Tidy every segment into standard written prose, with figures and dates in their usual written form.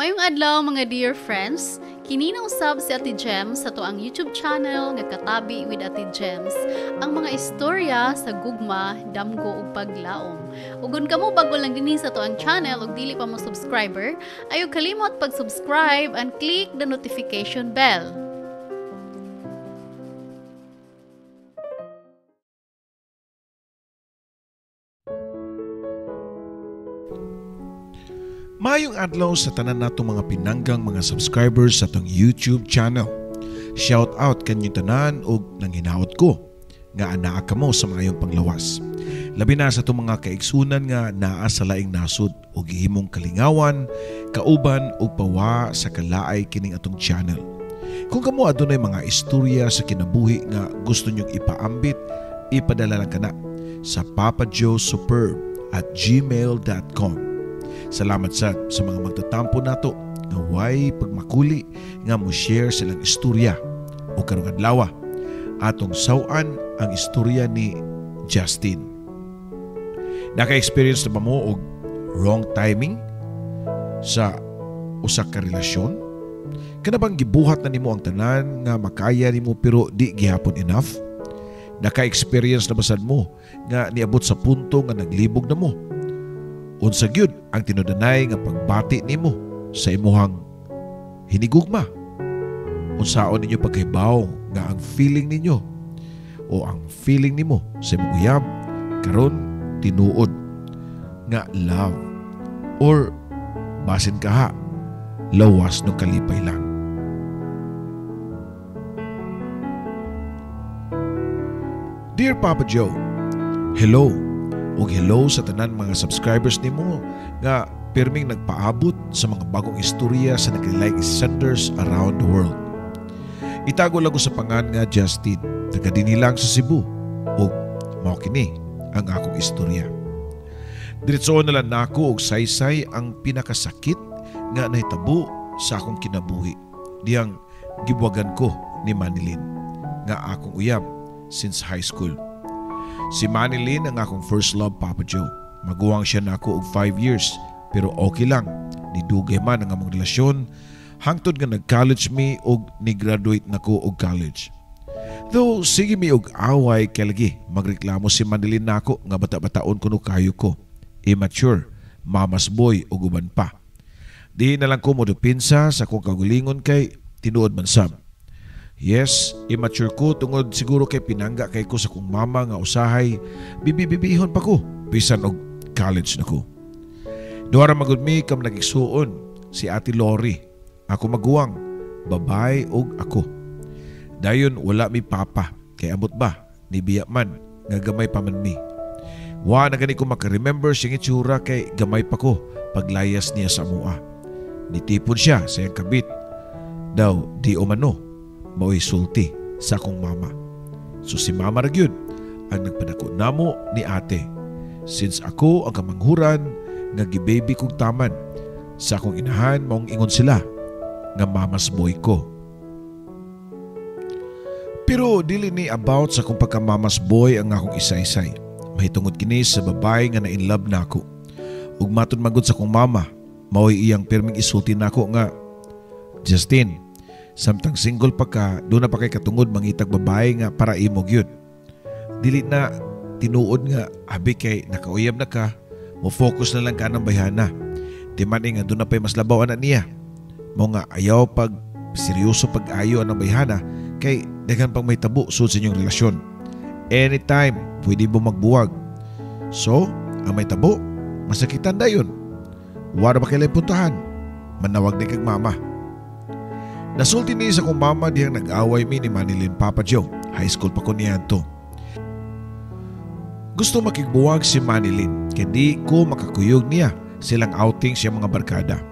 Maayong adlaw mga dear friends, kini na usab si Ate Gems sa tuang YouTube channel nga Katabi with Ate Gems. Ang mga istorya sa gugma, damgo ug paglaom. Ug kun kamo bag-o lang dinhi sa tuang channel ug dili pa mo subscriber, ayaw kalimot pag-subscribe and click the notification bell. Maayong adlaw sa tanan natong mga pinanggang mga subscribers sa atong YouTube channel. Shout out kanyong tanan og nanghinaot ko nga anaa kamo sa maayong panglawas. Labi na sa atong mga kaigsunan nga naa sa laing nasod og gihimong kalingawan, kauban ug pawa sa kalaay kining atong channel. Kung kamo adunay mga istorya sa kinabuhi nga gusto nyong ipaambit, ipadala lang kana sa papajoesuperb@gmail.com. Salamat sad sa mga magtatampo nato nga way pagmakuli nga mo share silang istorya. O karong adlaw atong saw-an ang istorya ni Justin. Naka-experience na ba mo og wrong timing sa usa ka relasyon? Kana bang gibuhat na nimo ang tanan nga makaya nimo pero di gihapon enough? Naka-experience na ba sad mo nga niabot sa punto nga naglibog na mo? Unsa gyud ang tinudanay nga pagbati nimo sa imuhang hinigugma? Unsaon ninyo pagkahibaw nga ang feeling ninyo o ang feeling nimo sa imong uyab karon tinuod nga love or basin kaha lawas no kalipay lang? Dear Papa Joe, hello. Og hello sa tanan mga subscribers nimo nga pirming nagpaabot sa mga bagong istorya sa naglaing centers around the world. Itago lang ko sa pangan nga Justin, taga dinhi lang sa Cebu, ug mao kini ang akong istorya. Diretsoon na lang nako og saysay ang pinakasakit nga nahitabo sa akong kinabuhi. Diyang gibuwagan ko ni Manilyn nga akong uyab since high school. Si Manilyn ang akong first love, Papa Joe. Maguwang siya nako og 5 years pero okay lang. Nidugay man ang among relasyon hangtod nga nag-college mi og ni-graduate nako og college. Though sige mi og away kay lagi magreklamo si Manilyn nako nga bata-bataon kuno kayo ko. Immature, mama's boy ug uban pa. Di na lang ko modupinsa sa akong kaugalingon kay tinuod man sab. Yes, immature ko tungod siguro kay pinangga kay ko sa kong mama nga usahay bibibibihon pa ko bisan og college na ko. Duha ra magud mi kam nagigsuon si Ate Lori, ako maguwang, babay og ako. Dayon wala mi papa kay amot ba ni biya man nga gamay pa man mi. Wa na gani ko maka-remember siyang itsura kay gamay pa ko paglayas niya sa amoa. Nitipon siya sa iyang kabit. Daw di umano mao'y sulti sa akong mama. So si mama ra gyud ang nagpadako namo ni ate. Since ako ang kamanghuran nga gibaby kog taman, sa akong inahan maong ingon sila nga mama's boy ko. Pero dili ni about sa akong pagka-mama's boy ang akong isaysay. Mahitungod kini sa babae nga na-in love nako. Ug matud magud sa akong mama, mao'y iyang pirming isulti nako nga, Justin, samtang single pa ka, doon na pa kay katungod mangitag babae nga para imo gyud. Dili na tinuod nga abi kay nakauyab na ka, mo focus na lang ka ng bayhana. Di man nga doon na pa'y mas labaw ana niya. Mo nga ayaw pag seryoso pag-ayo anang bayhana kay daghan pang may tabo sud sa inyong relasyon. Anytime pwede mo magbuwag. So, ang may tabo, masakitan dayon. Wala ba kailan puntahan? Manawag ni kag mama. Nasulti ni sa kong mama dihang nag-away mi ni Manilyn, Papa Joe. High school pa ko niya to. Gusto makigbuwag si Manilyn kay di ko makakuyog niya silang outing siya mga barkada.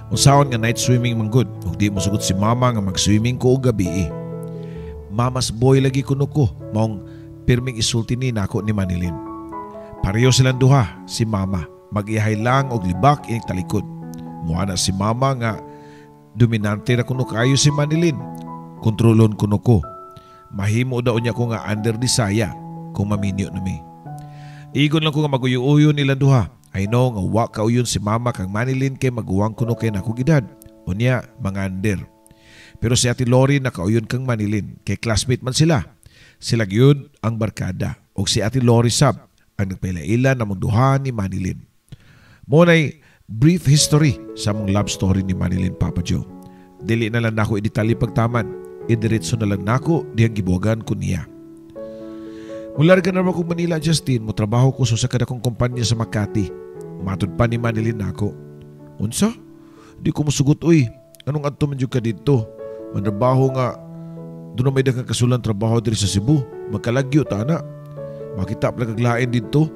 Unsaon nga night swimming man gud ug di mosugot si mama nga mag-swimming ko og gabi. Mama's boy lagi kuno ko maong pirming isulti ni nako ni Manilyn. Pareho silang duha si mama, mag-ihay lang og libak ining talikod. Muana si mama nga dominante ra kuno kaayo si Manilyn. Kontrolon kuno ko. Mahimo daw niya ko nga under desire kung maminyo na mi. Igon lang ko nga maguyo-uyo nila duha. I know nga wa kauyon si mama kang Manilyn kay maguwang kuno kay nakog edad. Unya, mangander. Pero si Ate Lori nakauyon kang Manilin, kay classmate man sila. Sila gyud ang barkada. Og si Ate Lori sab ang nagpaila-ila namong duha ni Manilin. Mao nay brief history sa among love story ni Manilin, Papa Joe. Dili na lang nako i-detalye pagtaman. Idiretso na lang nako dihang gibuwagan ko niya. Mularga na ko Manila, Justin, mo trabaho ko sa usa ka dakong kumpanya sa Makati. Matud pa ni Manilin nako. Unsa? Di ko musugot uy. Anong adto man jud ka didto? Mantrabaho nga doon may daghang kasulan trabaho diri sa Cebu. Magkalagyo ta na. Makita pa kag lain didto.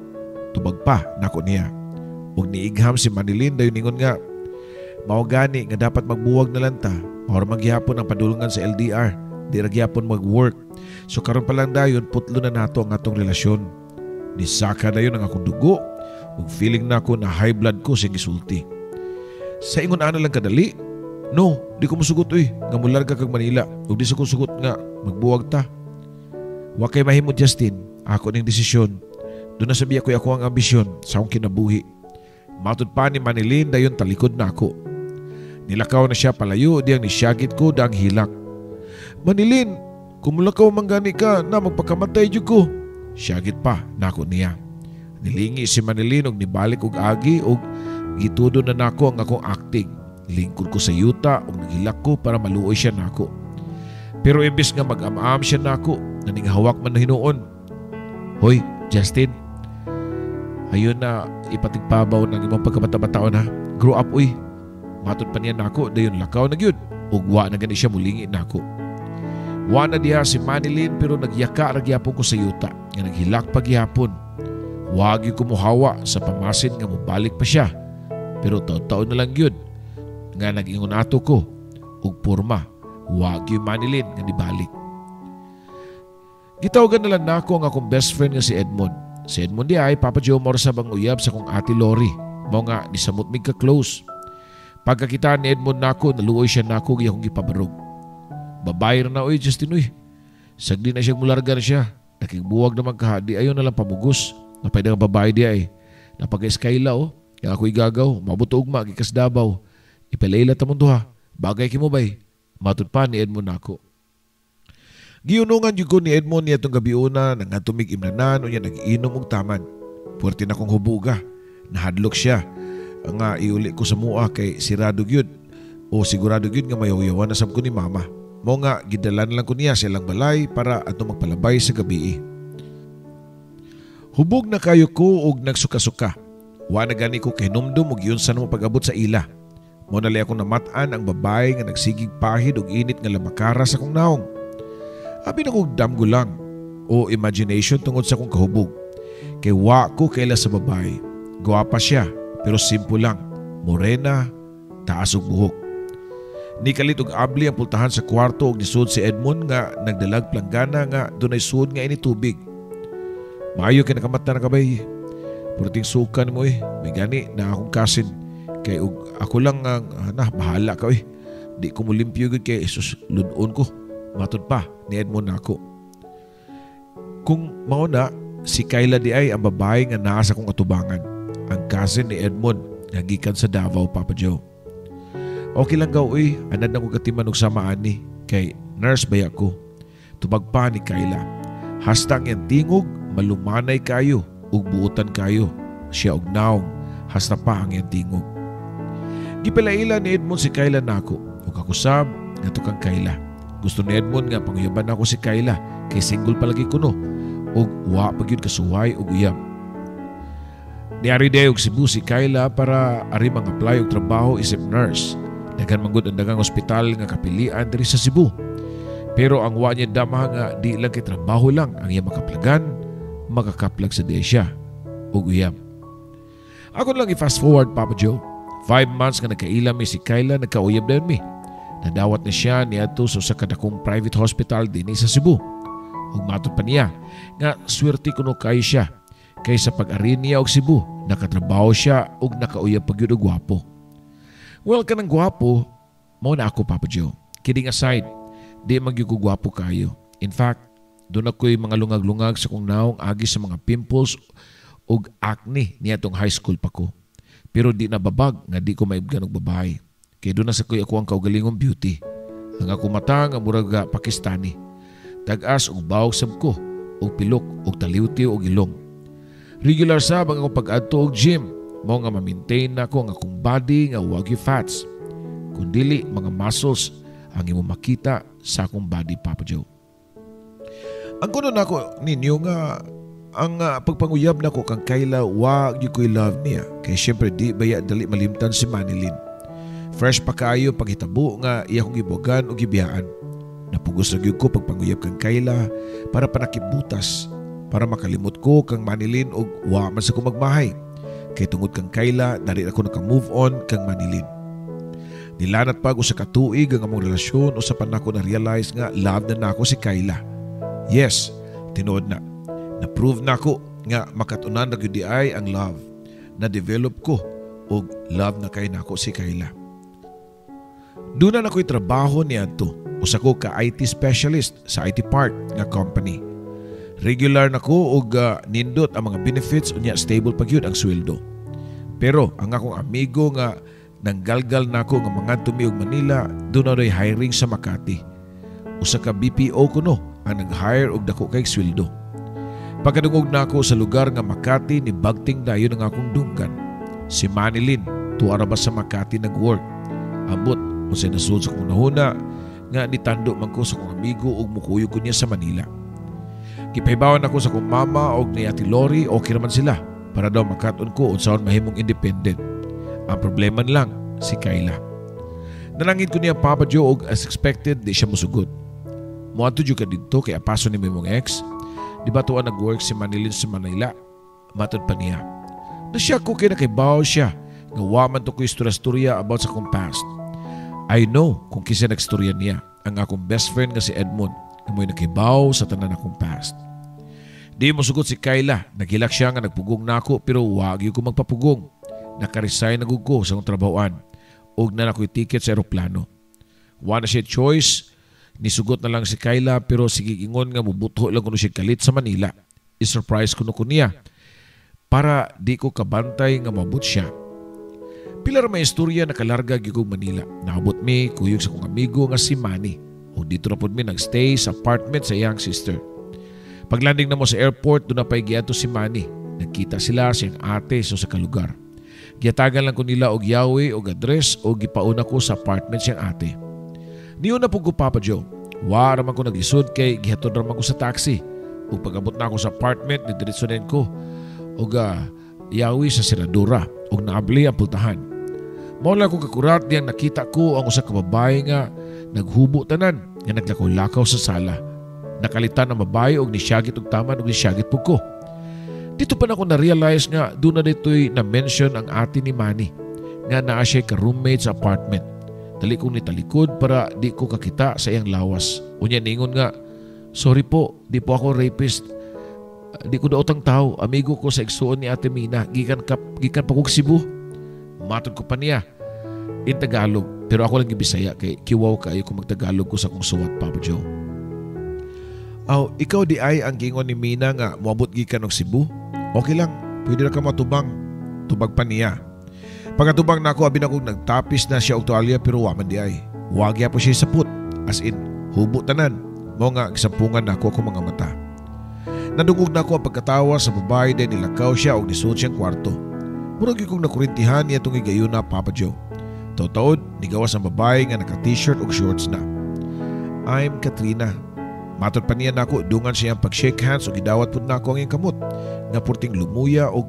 Tubag pa nako niya. Ug niigham si Manilin, dayon ningon nga mao gani nga dapat magbuwag na lang ta. Mao ra magyapon ang padulungan sa LDR. Di ra gyapon mag-work. So karon pa lang dayon, putlo na nato ang atong relasyon. Nisaka dayon ang akong dugo ug feeling nako na high blood ko sa gisulti. Sa ingon ana lang kadali? No, di ko musugot uy nga mularga kag Manila ug di sa ko sugot nga magbuwag ta. Wa kay mahimo, Justin, ako ning desisyon. Doon na sabi ako ako ang ambisyon sa akong kinabuhi. Matud pa ni Manilin, dayon talikod na ako. Nilakaw na siya palayo diyang nisyagit ko dang hilak. Manilin, kumulakaw man gani ka na, magpakamatay jud ko. Syagit pa nako niya. Nilingi si Manilin og nibalik og agi og gitudo na nako ang akong acting. Lingkod ko sa yuta og naghilak ko para maluoy siya nako. Pero imbes nga mag-am-am siya nako, naninghawak man na hinuon. Hoy, Justin. Ayun na ipatigpabaw ng imong pagkabata-bataon ha. Grow up uy. Matod pa niya nako, dayon lakaw na gyud. Ug wa na gani siya mulingi nako. Wa na diha si Manilin, pero nagyaka ra gyapon ko sa yuta nga naghilak pa gihapon. Wa gyud ko muhawa sa pamasin nga mobalik pa siya. Pero taon-taon na lang gyud nga nag-ingon ato ko ug porma wa gyud Manilin nga nibalik. Gitawagan na lang nako ang akong best friend nga si Edmond. Si Edmond di ay, Papa Joe, mao sa bang uyab sa akong Ate Lori. Mao nga nisamot mig ka close. Pagkakita ni Edmond nako, naluoy siya nako, akong gipabarog. Babae na oy, Justin uy. Sagdi na siya mularga na siya. Nakigbuwag naman ka, di ayon na lang pamugos. Napay nga babae di ay. Napag-skyla oh. Yang ako igagaw, mabuto ugma, gikas Davao. Ipalayla tamong duha. Bagay kimo bay. Matud pa ni Edmond nako. Giunungan jud ko ni Edmond niya itong gabi una, nangatumig imnanan unya nag-inom og taman. Puwerte na kong hubuga. Nahadlok siya nga iuli ko sa mua kay sirado gyud o sigurado gyud nga mayaw-yawan na sab ko ni mama. Mao nga gidala na lang ko niya sa ilang balay para ato magpalabay sa gabi. Hubog na kayo ko og nagsuka-suka. Wa na gani ko kahinumdum og giunsa mo pag-abot sa ila. Mao na akong namat-an ang babae nga nagsigig pahid og init nga lamakara sa akong naong. Abi na kog damgo lang o imagination tungod sa akong kahubog. Kay wa ko kaila sa babae. Gwapa siya pero simple lang. Morena, taas og buhok. Nikalit og abli ang pultahan sa kwarto og nisud si Edmond nga nagdalag planggana nga dunay sud nga ini tubig. Maayo kay nakamata na kabay. Purting sukan mo eh. May gani na akong cousin. Kay og ako lang ang na bahala ka eh. Di ko mulimpyo gud kay sus ludon ko. Matud pa ni Edmond nako. Kung mao na si Kyla di ay ang babae nga naa sa akong atubangan. Ang cousin ni Edmond nga gikan sa Davao, Papa Joe. Okay lang gaw uy, anad na ko katiman og sama ani kay nurse baya ko. Tubag pa ni Kyla. Hasta ang iyang tingog malumanay kayo ug buutan kayo. Siya og naong hasta pa ang iyang tingog. Gipalaila ni Edmond si Kyla nako ug ako sab ngadto kang Kyla. Gusto ni Edmond nga panguyaban nako si Kyla kay single palagi kuno ug wa pa gyud kasuway og uyab. Niari day og Cebu si Kyla para ari mga-apply og trabaho isip nurse. Daghan man gud ang daghang ospital nga kapilian diri sa Cebu. Pero ang wa niya dama nga di lang kay trabaho lang ang iya makaplagan, makakaplag sa diya siya og uyab. Ako lang i-fast forward, Papa Joe. 5 months nga nagkaila mi si Kyla, nagkauyab dayon mi. Nadawat na siya niadto sa usa ka dakong private hospital dinhi sa Cebu. Ug matud pa niya nga swerte kuno kayo siya kay sa pag-ari niya og Cebu, nakatrabaho siya ug nakauyab pa gyud og gwapo. Well, kanang gwapo, mao na ako, Papa Joe. Kidding aside, di man gyud ko gwapo kayo. In fact, doon ako'y mga lungag-lungag sa kong naong agi sa mga pimples ug acne niya tong high school pa ko. Pero di nababag nga di ko maibgan og babae. Kay doon na sa ko'y ako ang kaugalingong beauty. Ang ako mata nga murag Pakistani. Tag-as og bawog sab ko, og pilok og taliwtiw og ilong. Regular sab ang akong pag-adto og gym. Mao nga ma-maintain nako ang akong body nga wagyu fats. Kung dili, mga muscles ang imong makita sa akong body, Papa Joe. Ang kuno nako ninyo nga ang pagpanguyab nako kang Kayla, wa gyud ko'y love niya. Kay syempre di baya dali malimtan si Manilyn. Fresh pa kaayo paghitabo nga iya kong gibuwagan o gibiyaan. Napugos na gyud ko pagpanguyab kang Kayla para panakibutas, para makalimot ko kang Manilyn og wa man sa ko magmahay. Kay tungod kang Kayla, dali ako naka-move on kang Manilyn. Nilanat pa usa ka tuig ang among relasyon, usa pa nako na-realize nga love na nako si Kayla. Yes, tinuod na. Na-prove nako nga makatunan ra gyud ay ang love. Na-develop ko og love na kay nako si Kayla. Doon na ako'y trabaho niadto. Usa ko ka IT specialist sa IT part nga company. Regular na ko og nindot ang mga benefits, unya stable pa gyud ang sweldo. Pero ang akong amigo nga nanggalgal nako nga mangadto mi og Manila, doon na hiring sa Makati. Usa ka BPO kuno ang nag-hire og dako kay sweldo. Pagkadungog nako sa lugar nga Makati, ni bagting dayon ang akong dunggan. Si Manilyn, tuwa ra ba sa Makati nag-work. Ambot unsay nasud sa akong nahuna nga nitando man ko sa akong amigo ug mukuyog ko niya sa Manila. Gipahibawan ako sa akong mama og ni Ate Lori, okay naman sila para daw makat-on ko unsaon mahimong independent. Ang problema lang si Kayla. Nanangit ko niya, Papa Joe, og as expected di siya mosugot. Moadto jud ka didto kay apaso ni imong ex. Di ba tuwa nag-work si Manilyn sa Manila? Matod pa niya. Nasya ko kay nakaibaw siya nga wa man to ko istorya-istorya about sa akong past. I know kung kinsa nagstorya niya, ang akong best friend nga si Edmond, nga mo'y nakibaw sa tanan akong past. Di mo sugot si Kayla, naghilak siya nga nagpugong nako pero wag ko magpapugong. Nakaresign na ko sa akong trabahoan ug na ako'y ticket sa eroplano. Wa na siya choice, nisugot na lang si Kayla pero sige ingon nga mubuto lang kuno siya kalit sa Manila. I-surprise kuno ko niya para di ko kabantay nga mabot siya. Pila ra may istorya, nakalarga gyud kog Manila. Naabot mi kuyog sa akong amigo nga si Manny. O dito na pod mi nagstay sa apartment sa iyang sister. Paglanding na mo sa airport, doon na pa'y giadto si Manny. Nagkita sila sa iyang ate sa kalugar. Giyatagan lang ko nila og yawi og address o gipauna ko sa apartment siyang ate. Niuna po ko, Papa Joe. Wa raman ko naglisod kay gihatod raman ko sa taxi. Ug pag-abot na ako sa apartment, nidiretso din ko og yawi sa seradura ug naabli ang pultahan. Mao lang ko kakurat diyang nakita ko ang usa ka babae nga naghubo tanan nga naglakaw-lakaw sa sala. Nakalitan ang babae og nisyagit og taman og nisyagit pud ko. Dito pa na ako na-realize nga doon na dito'y na-mention ang ate ni Manny nga naa siya ka-roommate sa apartment. Dali kong nitalikod para di ko kakita sa iyang lawas. Unya ningon nga, "Sorry po, di po ako rapist. Di ko daotang tao, amigo ko sa igsuon ni Ate Mina, gikan pa kog Cebu." Matod ko pa niya in Tagalog, pero ako lang gibisaya kay kiwaw kaayo ko magtagalog ko sa akong suwat, Papa Joe. "Aw, ikaw di ay ang gingon ni Mina nga moabot gikan og Cebu? Okay lang, pwede ra ka matubang." Tubag pa niya. Pagkatubang nako, abi nako nagtapis na siya og tuwalya pero wa man di ay. Wa gyapon siya sapot. As in, hubo tanan. Mao nga gisampungan nako akong mga mata. Nadungog nako ang pagkatawa sa babae dahil nilakaw siya og nisuod siyang kwarto. Murag kong nakurintihan niya itong higayuna, Papa Joe. Taod-taod, nigawas ang babae nga naka-t-shirt og shorts na. "I'm Katrina." Matod pa niya nako, dungan siya ang pag-shake hands ug gidawat pud nako ang iyang kamot nga purting lumuya og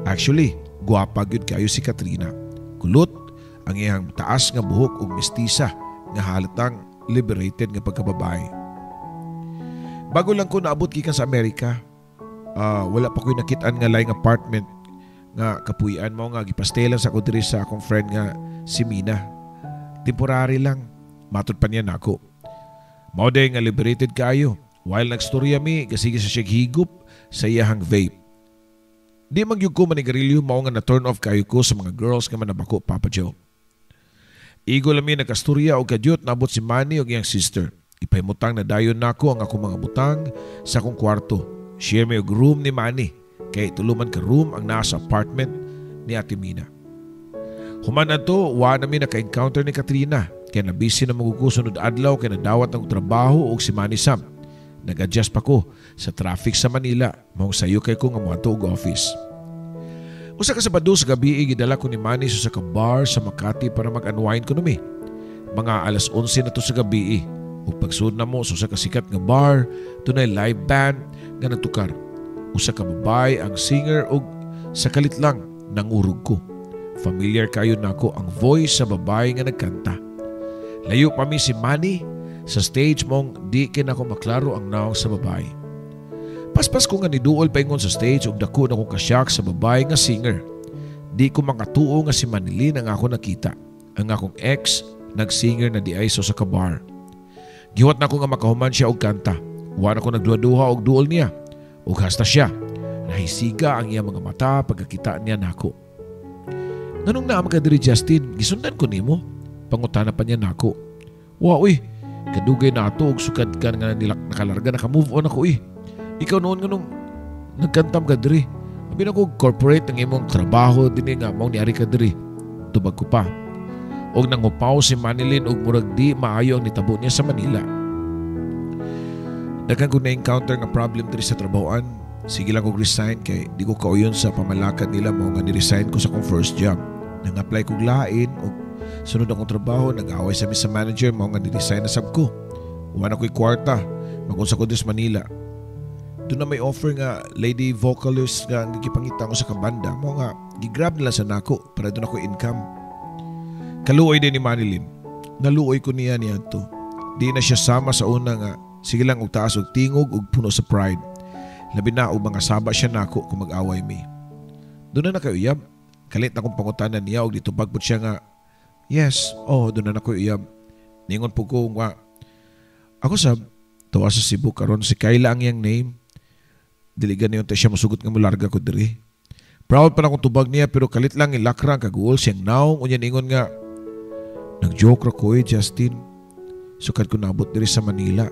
actually gwapa gyud kayo si Katrina. Kulot ang iyang taas nga buhok ug mestiza nga halatang liberated nga pagkababae. "Bago lang ko naabot gikan sa Amerika. Wala pa ko'y nakitaan nga laing apartment nga kapuy-an, mao nga gipastelan sa ko diri sa akong friend nga si Mina. Temporary lang." Matod pa niya nako. Mao day nga liberated kaayo. While nagstorya mi, gasige sa siya higop sa iyahang vape. Di man gyud ko manigarilyo, mao nga na turn off kayo ko sa mga girls nga manabako, Papa Joe. Igo lang mi nagkastorya og kadyot, naabot si Manny og iyang sister. Ipahimutang na dayon nako ang akong mga butang sa akong kwarto. Share mi og room ni Manny kay tuluman ka room ang nasa apartment ni Ate Mina. Human adto, wa na mi naka-encounter ni Katrina. Kay nabisi na man ko sunod adlaw kay nadawat ang trabaho og si Manny Sam. Nag-adjust pa ko sa traffic sa Manila. Maong sayo kay ko nga moadto og office. Usa ka Sabado sa gabi, gidala ko ni Manny sa ka bar sa Makati para mag-unwind kuno mi. Mga alas 11 na to sa gabi. Ug pagsud namo sa usa ka sikat nga bar, dunay live band nga nagtukar. Usa ka babae ang singer ug sa kalit lang nangurog ko. Familiar kayo nako ang voice sa babae nga nagkanta. Layo pa mi si Manny sa stage maong di kay nako maklaro ang nawong sa babae. Paspas ko nga niduol paingon sa stage ug dako na kong kasyak sa babae nga singer. Di ko makatuo nga si Manilyn ang ako nakita. Ang akong ex nagsinger na diay sa usa ka bar. Gihuwat nako nga makahuman siya og kanta. Wa na ko nagduha-duha og duol niya. Ug hasta siya. Nahisiga ang iyang mga mata pagkakita niya nako. "Nganong naa man ka diri, Justin? Gisundan ko nimo." Pangutana pa niya nako. "Wa uy, kadugay na ato og sukad ka nga nilak nakalarga, naka-move on ako eh. Ikaw noon, nganong nagkantam ka diri? Abi na ko corporate ang imong trabaho dinhi nga mao niari ka diri." Tubag ko pa. Og nangupaw si Manilyn og murag di maayo ang nitabo niya sa Manila. "Daghan ko na-encounter nga problem diri sa trabahoan. Sige lang kog resign kay di ko kauyon sa pamalakad nila, mao nga ni-resign ko sa akong first job. Nang-apply kog lain og sunod akong trabaho, nag-away sa mi sa manager, mao nga ni-resign na sab ko. Wa na ko'y kwarta, mag-unsa ko diri sa Manila. Doon na may offer nga lady vocalist nga ang gipangita ko sa kabanda, mao nga gigrab nila sa nako para doon ako income." Kaluoy din ni Manilyn. Naluoy ko niya niadto. Di na siya sama sa una nga sige lang og taas og tingog og puno sa pride. Labi na og mga saba siya nako kung mag-away mi. "Doon na na uyab?" Kalit na kong pangutana niya og ditubag po siya nga, "Yes, oh, doon na nako uyab." Ningon po ko nga, "Ako sab, tuwa sa Cebu karon, si Kayla ang iyang name. Dili gani unta siya musugot nga mularga ko diri." Proud pa na akong tubag niya pero kalit lang ilakra ang kaguol siyang naong, unya ningon nga, "Nag-joke ra ko eh, Justin. Sukad ko nabot diri sa Manila,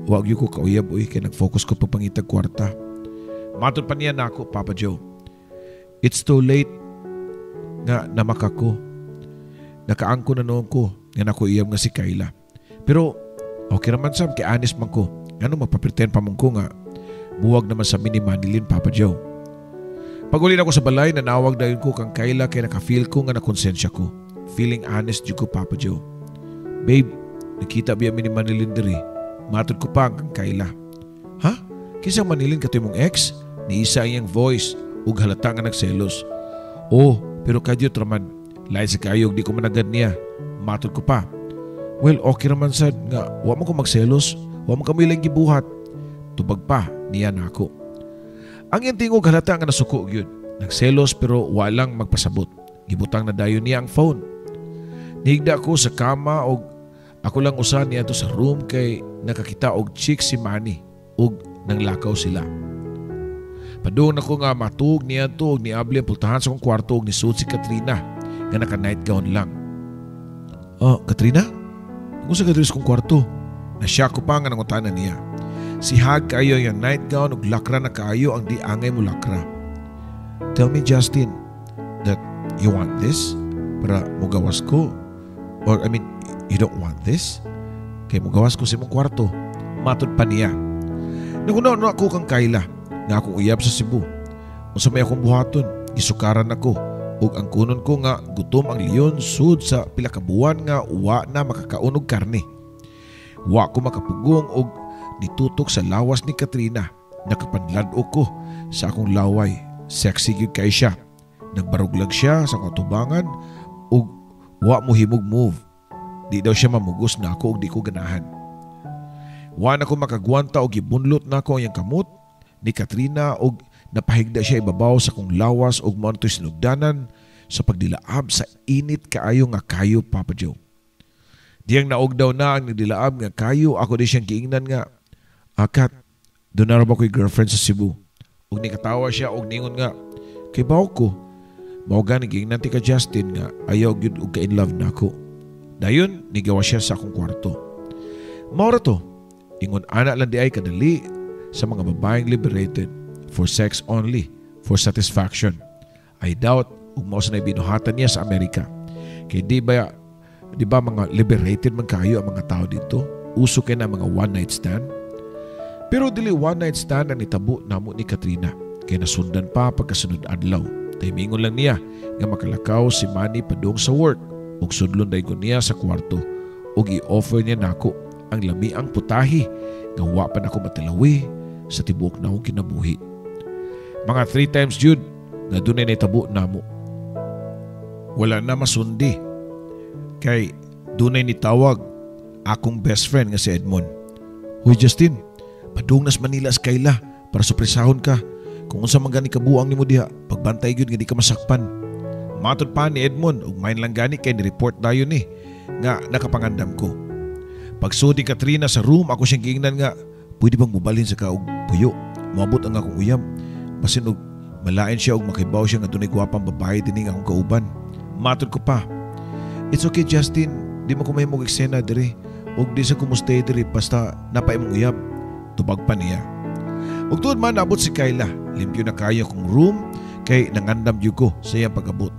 wag ko kauyab uy kay nag-focus ko pagpangitag kwarta." Matod pa niya nako, Papa Joe, "It's too late nga namaka ko. Nakaangko na noon ko nga nako iyab nga si Kayla. Pero okay raman sab kay honest man ko. Ngano magpapretend pa man ko nga buwag naman sa mi ni Manilyn, Papa Joe?" Pag-uli ko sa balay, nanawag dayon ko kang Kayla kay naka-feel ko nga nakonsensya ko. Feeling honest jud ko, Papa Joe. "Babe, nakita biya mi ni Manilyn diri?" Matod ko pa kang Kayla. "Ha? Kinsa Manilyn, kato imong ex?" Niisa ang iyang voice ug halata nga nagselos. "Oh, pero kadyot raman. Lain sa kayog di ko managad niya." Matod ko pa. "Well, okay raman sad nga wa mo ko magselos, wa mo kami lang gibuhat." Tubag pa niya nako. Ang iyang tingog halata nga nasuko gyud. Nagselos pero walang magpasabot. Gibutang na dayon niya ang phone. Nihigda ko sa kama og ako lang usa niya sa room kay nakakita og chick si Manny ug nanglakaw sila. Padung nako nga matug niya to og niabli ang pultahan sa akong kwarto og nisud si Katrina nga naka nightgown lang. "Oh, Katrina? Kung sa diri sa kong kwarto?" Nasya ko pa nga nangutana niya. Sihag kaayo yung nightgown ug lakra na kaayo ang di angay mo lakra. "Tell me, Justin, that you want this para mugawas ko. Or I mean, you don't want this? Kay mugawas ko sa imong kwarto." Matod pa niya. Naguna na ako kang Kayla nga akong uyab sa Cebu. Unsa may akong buhaton, gisukaran ako ug ang kunon ko nga gutom ang leon sud sa pila ka buwan nga wa na makakaon og karne. Wa ko makapugong og nitutok sa lawas ni Katrina. Nakapanlad-o ko sa akong laway. Sexy gyud kay siya. Nagbaruglag siya sa akong tubangan ug wa mo himog move. Di daw siya mamugos na ako ug di ko ganahan. Wa na ko makagwanta og gibunlot nako ang iyang kamot ni Katrina og napahigda siya ibabaw sa akong lawas ug mao nato'y sinugdanan sa pagdilaab sa init kaayo nga kayo, Papa Joe. Diyang naog daw na ang nagdilaab nga kayo, ako di siyang giingnan nga, "Akat, doon na ba ko'y girlfriend sa Cebu?" Ug nikatawa siya og ningon nga, "Kay baw ko, mao gani giingnan ti ka, Justin, nga ayaw gyud og ka-in love nako." Dayon nigawa siya sa akong kwarto. Mao ra to, ingon ana lang di ay kadali sa mga babaeng liberated for sex only, for satisfaction. I doubt ug mao sa binuhatan niya sa Amerika. Kay di ba mga liberated man kayo ang mga tao dito? Uso kay na mga one night stand. Pero dili one night stand ang nitabo namo ni Katrina. Kay nasundan pa pagkasunod adlaw. Timingon lang niya nga makalakaw si Manny padung sa work ug sudlon daygon niya sa kwarto ug i-offer niya nako ang lamiang putahe nga wa pa nako matalawi sa tibuok na akong kinabuhi. Mga three times jud nga dunay nitabo namo. Wala na masundi kay dunay nitawag akong best friend nga si Edmond. "Huy Justin, padung nas Manila sa Kayla para surpresahon ka. Kung unsa man gani kabuang nimo diha, pagbantay gyud nga di ka masakpan." Matod pa ni Edmond ug main lang gani kay ni-report dayon ni nga nakapangandam ko. Pagsud ni Katrina sa room, ako siyang giingnan nga pwede bang mubalhin sa ka og puyo. Moabot ang akong uyab. Basin og malain siya og makibaw siya nga dunay gwapang babae dinhi nga akong kauban. Matod ko pa. "It's okay, Justin, di mo ko mahimong eksena diri ug di sa ko stay diri basta naa pa imong uyab." Tubag pa niya. Ug tuod man, naabot si Kayla. Limpyo na kayo kong room kay nangandam gyud ko sa iyang pag-abot.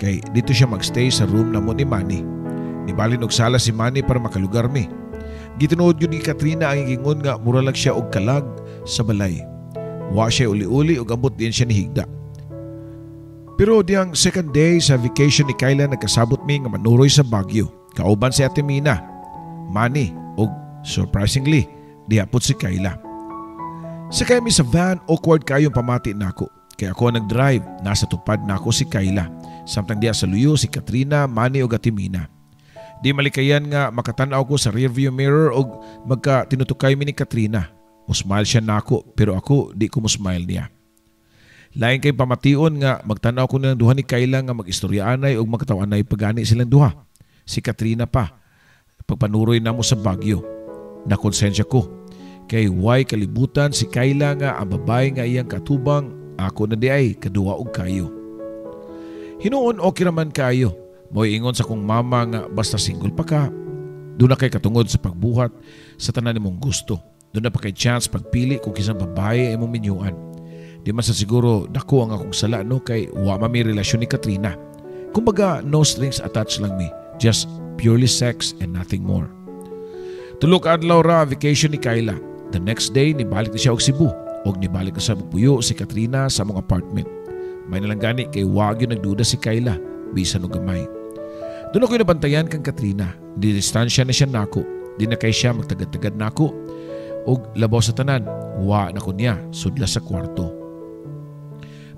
Kay dito siya magstay sa room namo ni Manny. Nibalin og sala si Manny para makalugar mi. Gitinuod yun ni Katrina ang giingon nga mura lang siya og kalag sa balay. Wa siya uli-uli ug ambot din siya ni higda. Pero diyang second day sa vacation ni Kayla, nagkasabot mi nga manuroy sa Baguio. Kauban si Ate Mina, Manny ug surprisingly diha pod si Kayla. Sakay mi sa van, awkward kayong pamati nako. Kaya ako ang nag-drive, nasa tupad nako si Kayla. Samtang diha sa luyo si Katrina, Manny ug Ate Mina. Di malikayan nga makatanaw ko sa rearview mirror og magka tinutukay mi ni Katrina. Musmile siya nako pero ako di ko musmile niya. Lain kay pamation nga magtanaw ko nilang duha ni Kayla nga mag-istoryaanay ug magkatawanay pagani silang duha. Si Katrina pa. Pagpanuroy namo sa Baguio. Nakonsensya ko. Kay way kalibutan si Kayla nga ang babae nga iyang katubang ako na di ay kaduwa og kayo. Hinuon okay raman kayo. Mo'y ingon sa kong mama nga basta single pa ka, doon na kay katungod sa pagbuhat sa tanan nimong gusto. Doon na pa kay chance pagpili kung kinsang babae ay imong minyuan. Di man sa siguro dako ang akong sala, no, kay wa man mi relasyon ni Katrina. Kumbaga no strings attached lang mi. Just purely sex and nothing more. Tulo ka adlaw ra vacation ni Kayla. The next day nibalik na siya og Cebu og nibalik na sa puyo si Katrina sa among apartment. May nalang gani kay wa gyud nagduda si Kayla bisan og gamay. Doon ako'y nabantayan kang Katrina. Di distansya na siya nako. Di na kay siya magtagad-tagad nako. Og labaw sa tanan, wa na ko niya sudla sa kwarto.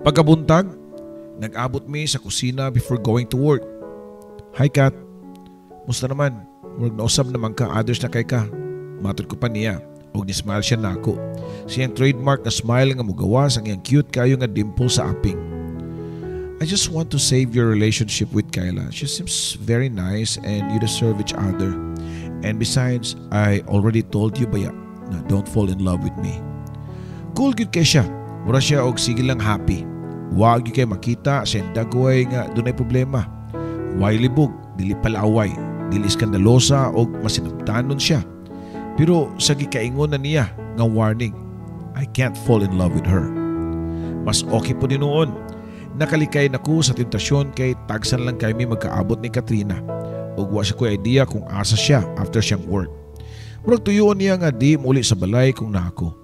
Pagkabuntag, nag-abot mi sa kusina before going to work. "Hi Kat, musta naman? Murag nausab naman ka, others na kay ka." Matod ko pa niya. Og ni-smile siya nako. Siyang trademark na smile nga mugawas ang iyang cute kayo nga dimple sa aping. "I just want to save your relationship with Kyla. She seems very nice and you deserve each other. And besides, I already told you baya na don't fall in love with me." Cool gyud kay siya. Mura siya og sige lang happy. Wa gyud kay makita sa dagway nga dunay problema. Way libog, dili palaway, dili iskandalosa og masinabtanon siya. Pero sa gikaingon na niya nga warning, I can't fall in love with her. Mas okay po din noon. Nakalikay na ko sa tentasyon kay tagsan lang kami magkaabot ni Katrina. Ug wa siya ko idea kung asa siya after siyang work. Murag tuyoon niya nga di muli sa balay kung naako.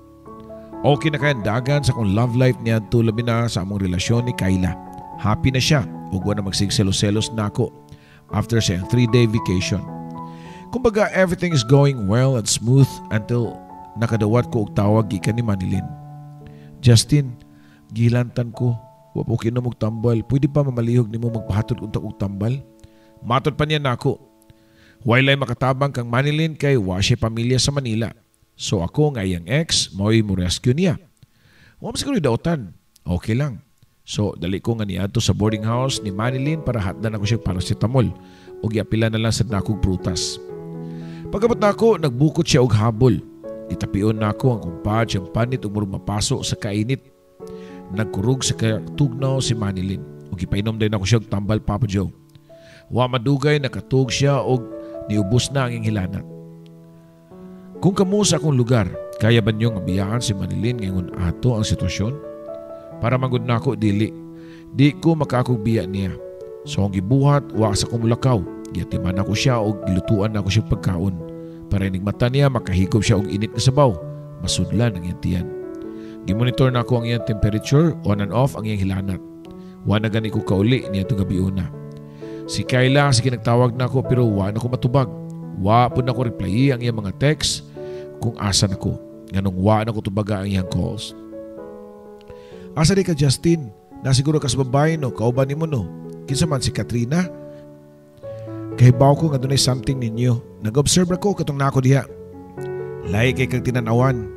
Okay na kayang dagan sa akong love life niya labi na sa among relasyon ni Kayla. Happy na siya ug wa na magsigselos-selos nako after sa 3-day vacation. Kumbaga everything is going well and smooth until nakadawat ko og tawag gikan ni Manilin. "Justin, gilantan ko. Wa po kinom og tambal. Pwede pa mamalihog nimo magpahatod unta og tambal?" Matod pa niya nako. Walay makatabang kang Manilin kay wa siya pamilya sa Manila. So ako nga iyang ex, mao'y mo rescue niya. Wa man siguro dautan. Okay lang. So dali ko nga niadto sa boarding house ni Manilin para hatdan ako siya paracetamol ug giapila na lang sa nakog prutas. Pagabot nako, nagbukot siya og habol. Gitapion nako ang kumpad siyang panit ug murag mapaso sa kainit. Nagkurog sa katugnaw si Manilin ug gipainom din ako siya og tambal, Papa Joe. Wa madugay, nakatug siya og niubos na ang iyang hilanat. Kung kamo sa akong lugar, kaya ba niyo nga biyaan si Manilin ngayon ato ang sitwasyon? Para magud nako, dili. Di ko makakog biya niya. So ang gibuhat, wa sa ko mulakaw. Giatiman nako siya og gilutuan nako siya pagkaon. Para inig mata niya, makahigop siya og init nga sabaw. Masudlan ang iyang tiyan. Gimonitor nako ang iyang temperature, on and off ang iyang hilanat. Wa na gani ko kauli niya itong gabi una. Si Kyla, sige nagtawag nako pero wa na ko matubag. Wa pud nako reply ang iyang mga text kung asa nako. Nganong wa na ko tubaga ang iyang calls. Asa di ka, Justin? Nasiguro ka sa babae, no? Kauban nimo, no? Kinsa man si Katrina? Kahibaw ko nga dunay something ninyo. Nag-observe ako katong nako diha. Lahi kay kag tinanawan.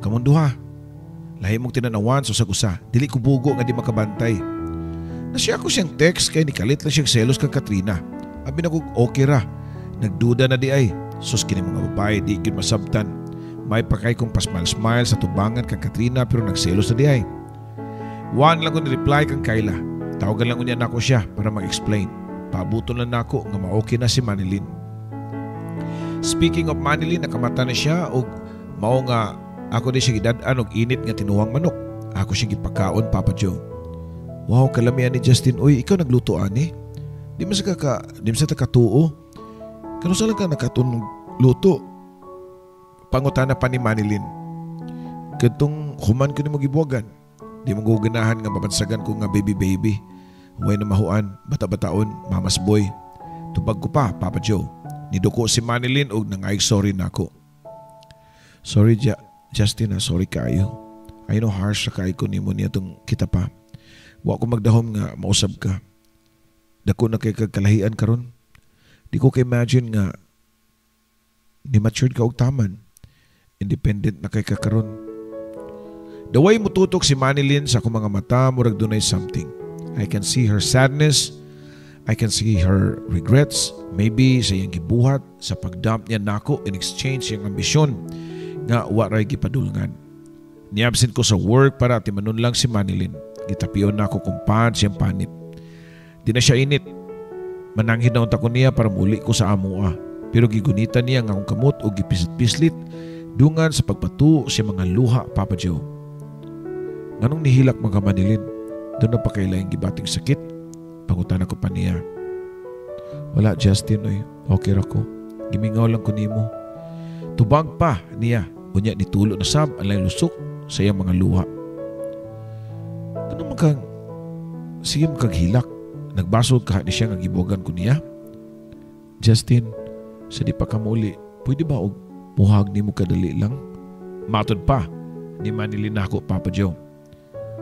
Kamong duha. Lahi mong tinanawan sa usag usa. Dili ko bugo nga di makabantay. Nasiya ko siyang text kay nikalit lang siyang selos kang Katrina. Abi na ko okay ra. Nagduda na di ay. Sus, kini mga babae, di gyud masabtan. May pakay kong pasmile-smile sa tubangan kang Katrina pero nagselos na di ay. Wa lang ko ni-reply kang Kyla. Tawagan lang unya nako siya para mag-explain. Paabuton lang nako nga ma-okay na si Manilyn. Speaking of Manilyn, nakamata na siya og mao nga ako di siya gidad-an og init nga tinuwang manok. Ako siya gipakaon, Papa Joe. Wow, kalamian ni Justin. Uy, ikaw nagluto ani? Di man sa ta katuo. Kano sa lang ka nakatun luto? Pangutana pa ni Manilyn. Kadtong human ko nimo gibuwagan. Di mo ko ganahan nga mabansagan ko nga baby baby. Way na mahuan, bata-bataon, mama's boy. Tubag ko pa, Papa Joe. Niduko si Manilyn og nangayog sorry nako. Sorry, Justin ha, sorry kaayo. I know harsh sa kaayo ko nimo niya tong kita pa. Wa ko magdahom nga mausab ka. Dako na kay kag kalahian karon. Di ko ka-imagine nga ni matured ka og taman. Independent na kay ka karon. The way mututok si Manilyn sa akong mga mata, murag dunay something. I can see her sadness. I can see her regrets. Maybe sa iyang gibuhat, sa pagdump niya nako in exchange iyang ambisyon nga wa ray gipadulngan. Niabsent ko sa work para timanon lang si Manilyn. Gitapion nako kung pad siyang panit. Di na siya init. Mananghid na unta ko niya para muli ko sa amoa. Pero gigunitan niya nga akong kamot o gipislit-pislit dungan sa pagpatuo sa mga luha, Papa Joe. Nganong nihilak mga Manilyn? Duna pa kay laing gibating sakit? Pangutana ko pa niya. Wala, Justin, oy. Okay ra ko. Gimingaw lang ko nimo. Tubag pa niya. Unya nitulo na sab ang laing lusok sa iyang mga luha. Ano man kang sige makaghilak? Nagbasol ka ni siya nga gibuwagan ko niya. Justin, sa di pa ka muli, pwede ba og muhag nimo kadali lang? Matod pa ni Manilyn nako, Papa Joe.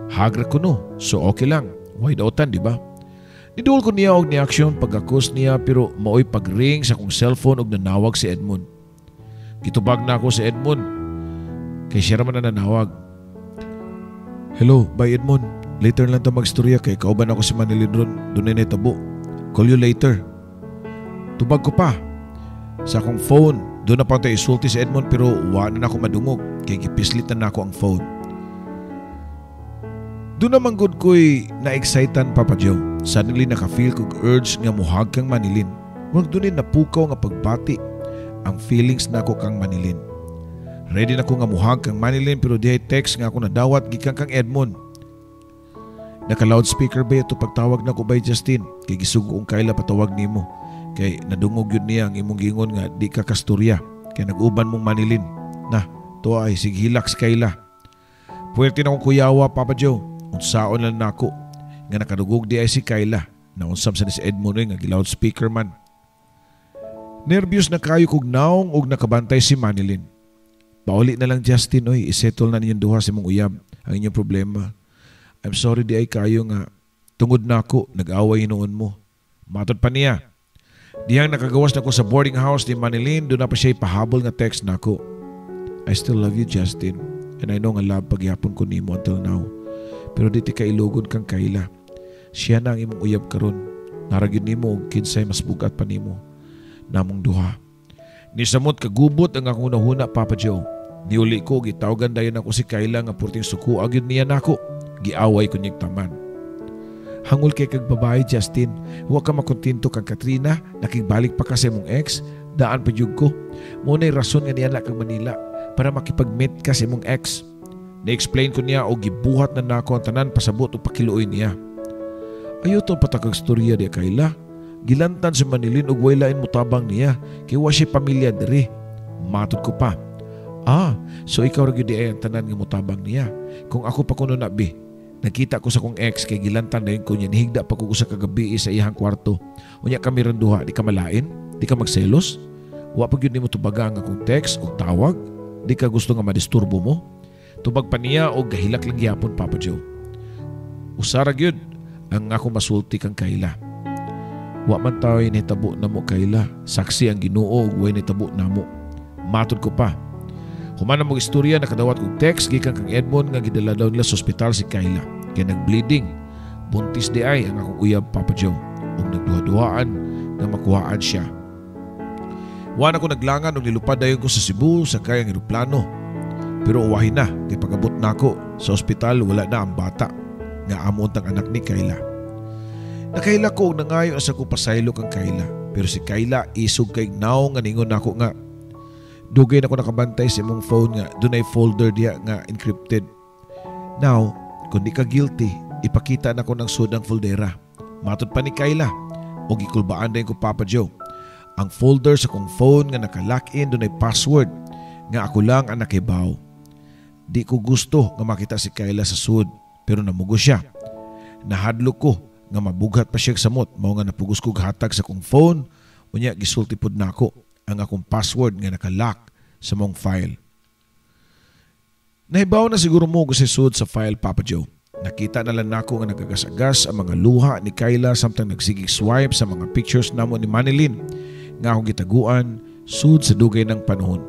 Hagra ko no, so okay lang. Why dautan, di ba? Niduol ko niya og ni-action pagkakos niya pero maoy pag-ring sa akong cellphone og nanawag si Edmond. Gitubag na ako si Edmond. Kay siya raman na nanawag. Hello, bye Edmond. Later lang ta magstorya kay kauban ako si Manilyn ron. Duna nahitabo. Call you later. Tubag ko pa. Sa akong phone, duna pa tayo isulti si Edmond pero wa na nako madungog kay gipislit na nako ang phone. Duna man gud ko'y na-excitan, Papa Joe. Suddenly naka-feel kog urge nga muhag kang Manilyn. Murag dunay napukaw nga pagbati ang feelings nako kang Manilyn. Ready na ko nga muhag kang Manilyn pero dihay text nga ako nadawat gikan kang Edmond. Naka loudspeaker ba ito pagtawag nako bay Justin? Kay gisugo kong Kyla patawag nimo. Kay nadungog yun niya ang imong gingon nga di ka kasturya. Kay nag-uban mong Manilyn. Na, tuwa ay sighilak si Kyla. Puwerte na akong kuyawa, Papa Joe. Unsaon lang nako nga nakadugog di ay si Kyla. Naunsam sa ni si Edmond nga gi-loudspeaker man. Nervyos na kayo kog naong og nakabantay si Manilyn. Pauli na lang, Justin, oy, isettle na ninyong duha sa imong uyab ang inyong problema. I'm sorry di ay kayo nga tungod nako nag-away hinuon mo. Matod pa niya. Dihang nakagawas na ko sa boarding house ni Manilyn, duna pa siya ipahabol nga text nako. I still love you, Justin, and I know nga love pagyapon ko nimo until now. Pero di ti kailugon kang Kayla. Siya na ang imong uyab karon. Naragin nimo og kinsay mas bugat pa nimo. Namong duha. Nisamot kagubot ang akong hunahuna, Papa Joe. Niuli ko, gitawagan dayon ako si Kayla nga purting suko gyud niya nako. Giaway ko niyang taman. Hangol kay kag babae, Justin. Huwag ka makontento kang Katrina, nakigbalik pa ka sa imong ex, daan pa jud ko. Mao na'y rason nga niana kag Manila para makipag-meet ka sa imong ex. Na-explain ko niya o gibuhat na nako ang tanan pasabot o pakiluoy niya. Ayaw tong patakag storya di Kayla. Gilantan si Manilin ug way lain motabang niya kay wa siya pamilya diri. Matod ko pa. Ah, so ikaw ra gyud di ay ang tanan nga motabang niya. Kung ako pa kuno na bi. Nakita ko sa kong ex kay gilantan dayon ko niya, nihigda pa ko sa kagabi sa iyang kwarto. Unya kami ron duha, di ka malain? Di ka magselos? Wa pa gyud nimo tubaga ang akong text o tawag? Di ka gusto nga madisturbo mo? Tubag pa niya og gahilak lang gyapon, Papa Joe. Usara gyud ang ako masulti kang Kayla. Wa man tao'y nitabo namo, Kayla. Saksi ang Ginoo ug way nitabo namo. Matod ko pa. Human na mong istorya, nakadawat kog text gikan kang Edmond nga gidala daw nila sa ospital si Kayla. Kay nagbleeding. Buntis di ay ang akong uyab, Papa Joe. Ug nagduha-duhaan nga makuhaan siya. Wa na ko naglangan og nilupad dayon ko sa Cebu sakay ang eroplano. Pero uwahin na kay pag-abot nako sa ospital, wala na ang bata nga amo untang anak ni Kayla. Nakaila ko og nangayo sa ko pasaylo kang Kayla. Pero si Kayla isog kay naong nga ningon nako nga dugay na ko nakabantay sa imong phone nga dunay folder diya nga encrypted. Now, kung di ka guilty, ipakita na ko ng sudang foldera. Matod pa ni Kayla og gikulbaan dayon ko, Papa Joe. Ang folder sa kong phone nga naka-lock in, dunay password nga ako lang ang nakibaw. Di ko gusto nga makita si Kayla sa sud, pero namugo siya. Nahadlok ko nga mabughat pa siya samot, mao nga napugos ko hatag sa kong phone, unya gisulti pod nako ang akong password nga naka-lock sa mong file. Nahibaw na siguro mo sa sud sa file, Papa Joe. Nakita na lang nako nga nagagas-agas ang mga luha ni Kayla samtang nagsigig swipe sa mga pictures namo ni Manilin nga akong gitaguan sud sa dugay ng panahon.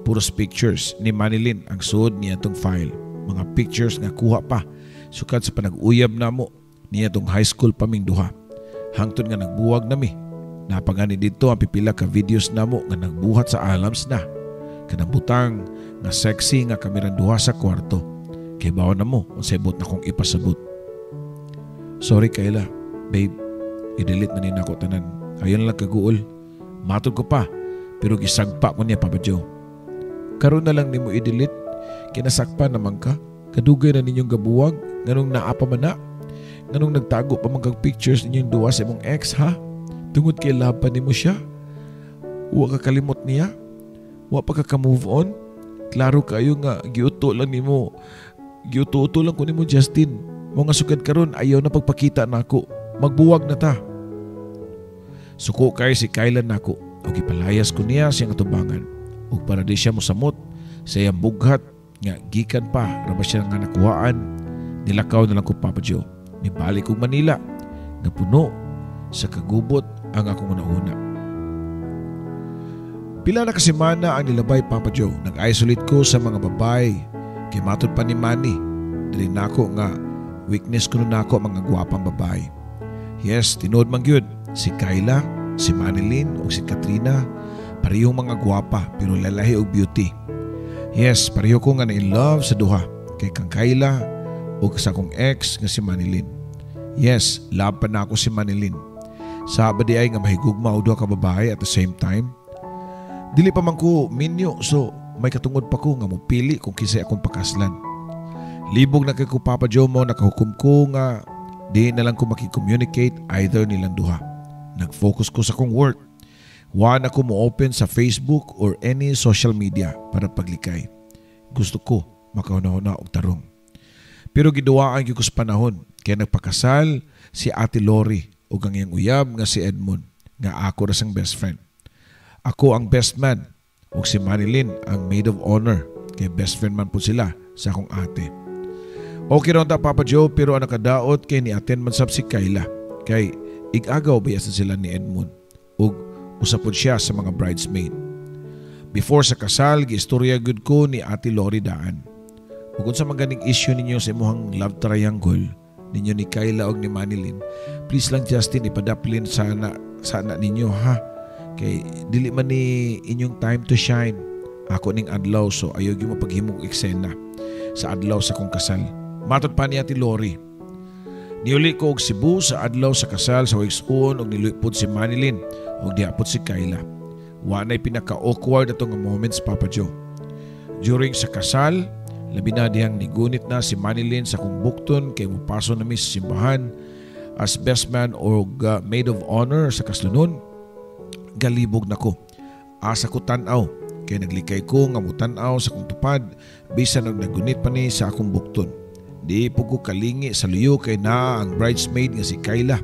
Puros pictures ni Manilin ang sud niya tong file. Mga pictures nga kuha pa sukad sa panag-uyab namo niya tong high school pa ming duha. Hangtod nga nagbuwag nami. Napagani dito ang pipila ka videos namo nga nagbuhat sa alams na. Kanang butang nga sexy nga kami duha sa kwarto. Kay bawa na mo unsay buot na kong ipasabot. Sorry Kayla, babe. I-delete na ni nako tanan. Ayon lang kaguol. Matod ko pa, pero gisagpa ko niya, Papa Joe. Karon na lang nimo i-delete, kinasakpan naman ka. Kadugay na ninyong gabuwag, nganong naa pa man na. Nganong nagtago pa man kag pictures ninyong duha sa imong ex, ha? Tungod kay love pa nimo siya. Wa ka kalimot niya. Wa pa ka ka-move on. Klaro kayo nga giuto lang nimo. Giuto-uto lang ko nimo, Justin. Mo nga sukad karon ayaw na pagpakita nako. Magbuwag na ta. Suko kay si Kayla nako. O gipalayas ko niya siyang atubangan. Ug para di siya mosamot sa iyang bughat nga gikan pa ra ba siya nga nakuhaan, nilakaw na lang ko, Papa Joe. Nibalik kog Manila nga puno sa kagubot ang akong una-una. Pila na kasemana ang nilabay, Papa Joe. Nag-isolate ko sa mga babae. Kay matod pa ni Manny, dili nako nga weakness kuno nako mga gwapang babae. Yes, tinuod man gyud. Si Kayla, si Manilyn ug si Katrina parehong mga gwapa pero lalahi og beauty. Yes, pareho ko nga na in love sa duha kay kang Kayla ug sa akong ex nga si Manilyn. Yes, love pa na ako si Manilyn. Sa ba di ay nga mahigugma og duha ka babae at the same time? Dili pa man ko minyo, so may katungod pa ko nga mopili kung kinsay akong pakaslan. Libog na kay ko, Papa Joe, mo nakahukom ko nga di na lang ko makicommunicate either nilang duha. Nag-focus ko sa akong work. Wa na ko mo-open sa Facebook or any social media para paglikay. Gusto ko makahuna-huna og tarong. Pero giduwaan gyud ko sa panahon kay nagpakasal si Ate Lori ug ang iyang uyab nga si Edmond nga ako ra sang best friend. Ako ang best man ug si Marilyn ang maid of honor kay best friend man po sila sa akong ate. Okay ra ta, Papa Joe, pero ang nakadaot kay ni attend man sab si Kayla kay igagaw ba sila ni Edmond ug usa pod siya sa mga bridesmaid. Before sa kasal, giistorya gud ko ni Ate Lori daan. Ug unsa man ganing issue ninyo sa imuhang love triangle ninyo ni Kayla og ni Manilyn, please lang, Justin, ipadaplin sana sana ninyo ha. Kay dili man ni inyong time to shine. Ako ning adlaw, so ayaw gyud mo paghimong eksena sa adlaw sa kong kasal. Matod pa ni Ate Lori. Niuli ko og Cebu sa adlaw sa kasal sa igsuon og nilupod si Manilyn ug diha pod si Kayla. Wa na'y pinaka-awkward ato nga moments, Papa Joe. During sa kasal, labi na dihang nigunit na si Manilyn sa kong bukton kay mupaso na mi sa simbahan. as best man or maid of honor sa kaslunon, galibog nako. Asa ko tan-aw kay naglikay ko nga mutan-aw sa akong tupad bisan og nagunit pa ni sa akong bukton. Di po ko kalingi sa luyo kay naa ang bridesmaid nga si Kayla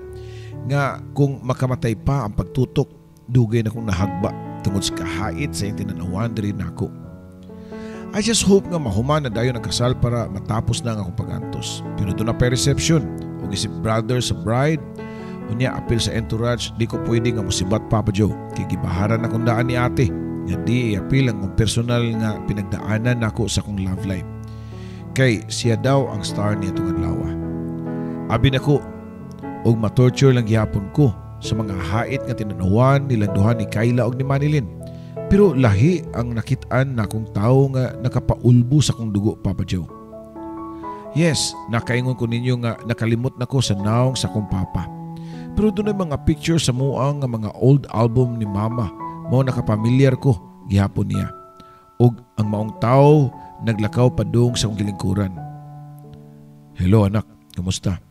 nga kung makamatay pa ang pagtutok, dugay na kong nahagba tungod sa kahait sa iyang tinanawan diri nako. I just hope nga mahuman na dayon ang kasal para matapos na ang akong pagantos. Pero duna pa'y reception ug isip brother sa bride, unya apil sa entourage, di ko pwede nga musibat, Papa Joe, kay gibaharan akong daan ni ate nga di iapil ang personal nga pinagdaanan nako sa akong love life. Kay siya daw ang star niya itong adlaw. Abi nako og matorture lang gihapon ko sa mga hait nga tinanawan nilang duha ni Kayla og ni Manilin. Pero lahi ang nakitaan nakong tao nga nakapaulbo sa akong dugo, Papa Joe. Yes, nakaingon ko ninyo nga nakalimot na ko sa naong sa akong papa. Pero dunay mga picture sa muang nga mga old album ni mama mao nakapamilyar ko gihapon niya. Ug ang maong tao naglakaw padung sa akong gilingkuran. "Hello anak, kamusta?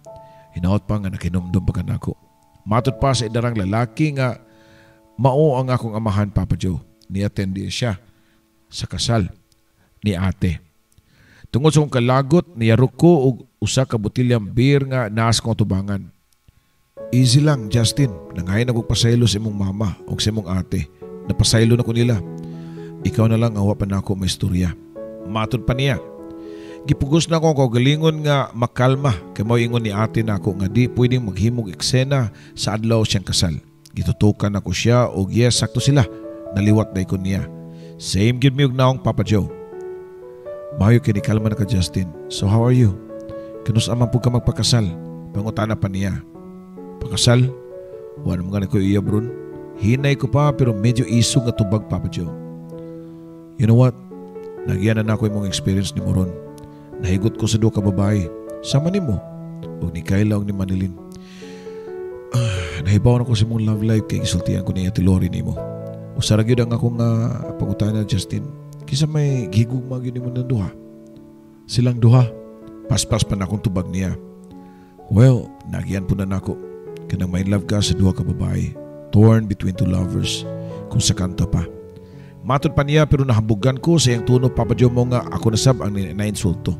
Hinaot pa nga nakinumdum pa ka nako." Matod pa sa idarang lalaki nga mao ang akong amahan, Papa Joe. Ni-attend siya sa kasal ni ate. Tungod sa akong kalagot, niyarok ko og usa ka botilyang beer nga naa sa akong tubangan. "Easy lang, Justin. Nangayon ako pasaylo sa imong mama o sa imong ate. Napasaylo na ko nila. Ikaw na lang ang wa pa nako may istorya." Matod pa niya. Gipugos na ko ang kaugalingon nga makalma kay mao ingon ni ate nako nga di pwedeng maghimog eksena sa adlaw siyang kasal. Gitutukan ako siya og yes, sakto sila. Naliwat na ko niya. Same gyud mi og naong, Papa Joe. "Maayo kay nikalma na ka, Justin. So how are you? Kanus-a man pud ka magpakasal?" Pangutana pa niya. "Pakasal? Wa naman gani ko iya bron." Hinay ko pa pero medyo isog nga tubag, Papa Joe. "You know what? Nagyan na nako imong experience nimo ron. Nahigot ko sa duha ka babae. Sama nimo og ni Kayla og ni Manilin. Nahibaw na ko sa imong love life kay gisultian ko ni Ate Lori nimo. Usa ra gyud ang akong pangutana, Justin. Kinsa may gihigugma gyud nimo ng duha? Silang duha." Paspas pa na akong tubag niya. "Well, nagyan po na nako. Kanang may love ka sa duha ka babae. Torn between two lovers. Kung sa kanto pa." Matod pa niya pero nahambugan ko sa iyang tono, Papa Joe, mo nga ako nasab ang nainsulto.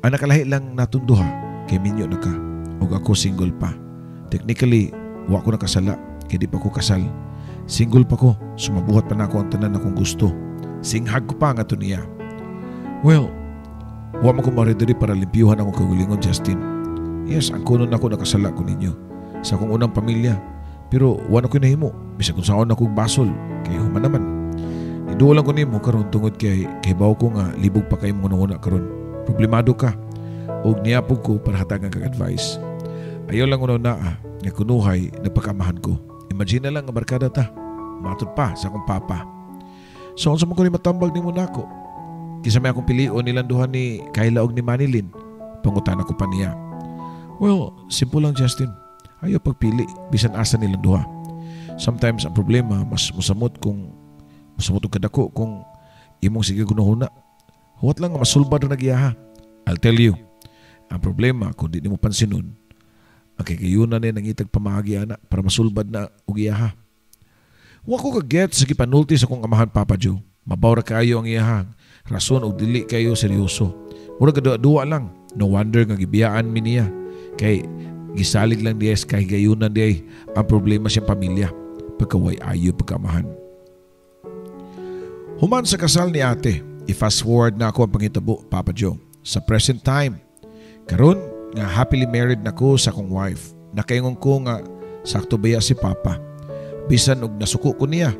"Ang nakalahi lang natong duha kay minyo na ka ug ako single pa. Technically, wa ko nakasala kay di pa ko kasal. Single pa ko, sumabuhat pa nako ang tanan akong gusto." Singhag ko pa nga to niya. "Well, wa man ko diri para limpyuhan akong kaugalingon, Justin. Yes, ang kuno nako nakasala ko ninyo sa akong unang pamilya. Pero wa na ko nahimo bisag kung saon akong basol kay human naman. Niduol lang ko nimo karon tungod kay kahibaw ko nga libog pa kay imong una karon. Problemado ka ug niapog ko para hatagan kag advice. Ayaw lang una na nga kunuhay nagpakamahan ko. Imagine na lang nga barkada ta." Matod pa sa akong papa. "So unsa man ko ni matambag nimo nako? Kinsa may akong pilion nilang duha ni Kayla og ni Manilin?" Pangutana ko pa niya. "Well, simple lang, Justin. Ayaw pagpili bisan asa nilang duha. Sometimes ang problema mas musamot kung musamot og kadako kung imong sige gunahuna. Huwat lang nga masulbad ra nagiyaha. I'll tell you. Ang problema kung di nimo pansinon, ang kagayunan ni nangitag pamaagi ana para masulbad na og iyaha." Wa ko ka-get sa gipanulti sa akong amahan, Papa Joe. Mabaw ra kaayo ang iyahang rason og dili kayo seryoso. Murag duwa lang. No wonder nga gibiyaan mi niya. Kay gisalig lang diay sa kahigayunan diay ang problema siyang pamilya. Pagkaway ayo pagkamahan. Human sa kasal ni ate, i-fast forward na ako ang pangitabo, Papa Joe. Sa present time, karon nga happily married na ko sa akong wife. Nakaingon ko nga sakto baya si Papa. Bisan og nasuko ko niya,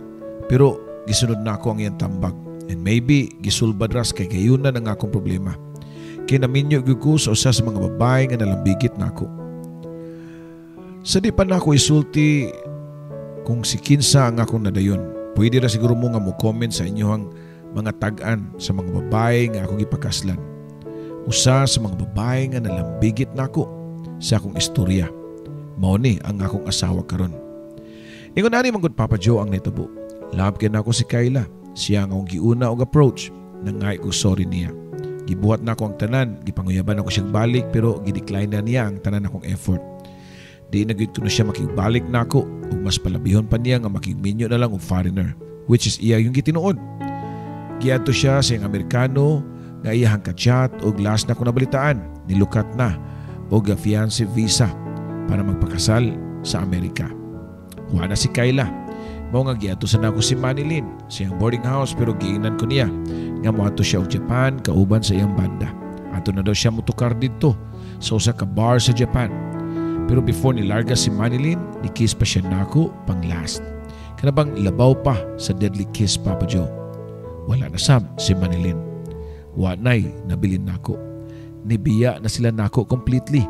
pero gisunod na ako ang iyang tambag. And maybe gisulbad ras kay gayunan ang akong problema. Kay naminyo gyud ko sa usa sa mga babae nga nalambigit nako. Sa di pa nako isulti kung si kinsa ang akong nadayon, pwede ra siguro mo nga mo comment sa inyohang mga tag-an sa mga babae nga akong gipakaslan. Usa sa mga babae nga nalambigit nako sa akong istorya. Mao ni ang akong asawa karon. Ingon ani man gud, Papa Joe, ang nitabo. Love kay nako si Kayla. Siya ang akong giuna og approach. Nangay ko sorry niya. Gibuhat nako ang tanan, gipanguyaban ako siyang balik pero gidecline na niya ang tanan akong effort. Di na gyud kuno siya makigbalik nako ug mas palabihon pa niya nga makigminyo na lang og foreigner, which is iya yung gitinuod. Giadto siya sa iyang Amerikano nga iyahang kachat ug last na ko nabalitaan, nilukat na og fiancé visa para magpakasal sa Amerika. Wa na si Kayla. Mao nga giadto sa nako si Manilyn sa iyang boarding house pero giingnan ko niya nga moadto siya og Japan kauban sa iyang banda. Adto na daw siya motukar didto sa usa ka bar sa Japan. Pero before nilarga si Manilyn, ni-kiss pa siya nako pang last. Kana bang labaw pa sa deadly kiss, Papa Joe. Wala na sab si Manilyn. Wa nay nabilin nako. Nibiya na sila nako completely.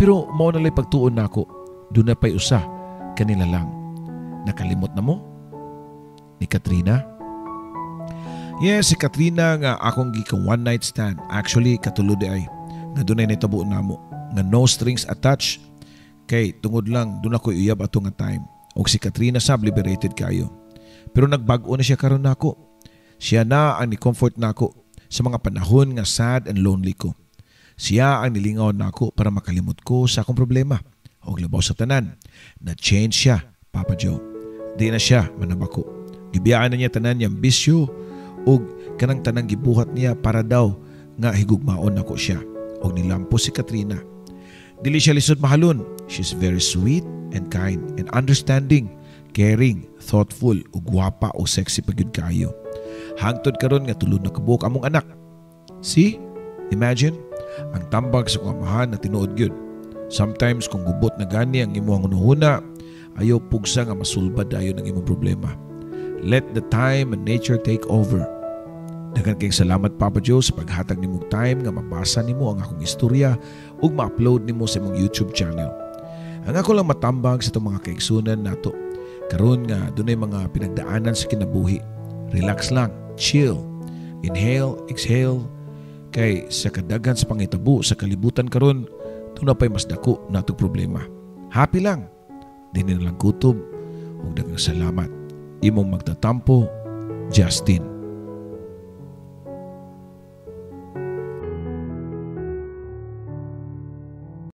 Pero mao na lay pagtuon nako. Duna pa'y usa kanila lang. Nakalimot na mo? Ni Katrina? Yes, si Katrina nga akong gika one night stand. Actually, katulo diay. Nga dunay nitabo namo. Nga no strings attached. Kay tungod lang duna ko uyab ato nga time. Og si Katrina sab liberated kayo. Pero nagbag-o na siya karon nako. Siya na ang ni-comfort nako sa mga panahon nga sad and lonely ko. Siya ang nilingaw nako para makalimot ko sa akong problema. Og labaw sa tanan, na-change siya, Papa Joe. Di na siya manabako. Gibiyaan na niya tanan niyang bisyo ug kanang tanang gibuhat niya para daw nga higugmaon nako siya. Og nilampo si Katrina. Dili siya lisod mahalon. She's very sweet and kind and understanding, caring, thoughtful ug gwapa o sexy pa gyud kaayo. Hangtod karon nga tulo na kabuok among anak. See? Imagine ang tambag sa akong amahan na tinuod gyud. Sometimes kung gubot na gani ang imong hunahuna, ayaw pugsa nga masulbad dayon ang imong problema. Let the time and nature take over. Daghan kayong salamat, Papa Joe, sa paghatag nimong time nga mabasa nimo ang akong istorya ug ma-upload nimo sa imong YouTube channel. Ang ako lang matambag sa itong mga kaigsunan nato karon nga dunay mga pinagdaanan sa kinabuhi. Relax lang, chill. Inhale, exhale. Kay sa kadaghan sa pangitabo sa kalibutan karon, duna pa'y mas dako natong problema. Happy lang. Dili na lang kutob ug daghang salamat. Imong magtatampo, Justin.